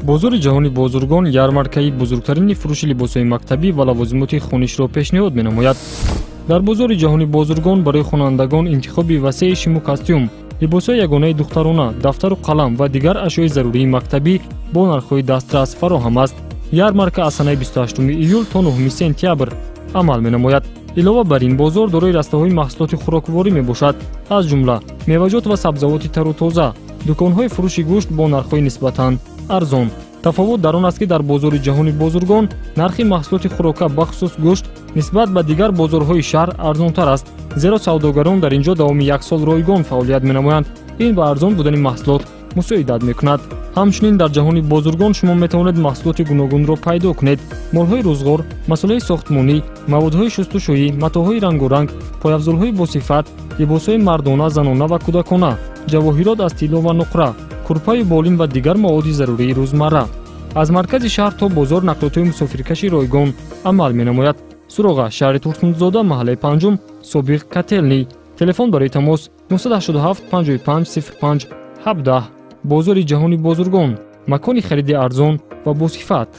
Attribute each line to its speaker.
Speaker 1: Бозори ҷаҳони бозургон ярмаркаи бузургтарини фурӯши либосҳои мактабӣ ва лавозимоти хонишро пешниҳод менамояд. Дар бозори ҷаҳони бозургон барои хонандагон интихоби васеи шиму костюм, либосҳои ягонаи духтарона, дафтару қалам ва дигар ашёи зарурии мактабӣ бо нархҳои дастрас фароҳам аст. Ярмарка аз санаи 28 июл то 9 сентябр амал менамояд. Илова бар ин, бозор дорои растаҳои маҳсулоти хӯрокворӣ мебошад, аз ҷумла меваҷот ва сабзавоти тару тоза, дуконҳои фурӯши гӯшт бо нархҳои нисбатан арзон. Тафовут дар он аст, ки дар бозори ҷаҳони бозургон нархи маҳсулоти хӯрока, бахусус гӯшт, нисбат ба дигар бозорҳои шаҳр арзонтар аст, зеро савдогарон дар ин ҷо давоми як сол ройгон фаъолият менамоянд. Ин ба арзон будани маҳсулот мусоидат мекунад. Ҳамчунин дар ҷаҳони бозургон шумо метавонед маҳсулоти гуногунро пайдо кунед: молҳои рӯзғор, масолеҳи сохтмонӣ, маводҳои шустушӯӣ, матоъҳои рангоранг, пойафзолҳои босифат, либосҳои мардона, занона ва кӯдакона, ҷавоҳирот аз тилло ва нуқра, курпаю болин ва дигар маводи зарурии рӯзмарра. Аз маркази шаҳр то бозор нақлиётҳои мусофиркаши ройгон амал менамояд. Суроға: шаҳри Турсунзода, маҳаллаи панҷум, собиқ Котелни. Телефон барои тамос: 987 55 05 17. Бозори ҷаҳони бозургон, макони хариди арзон ва босифат.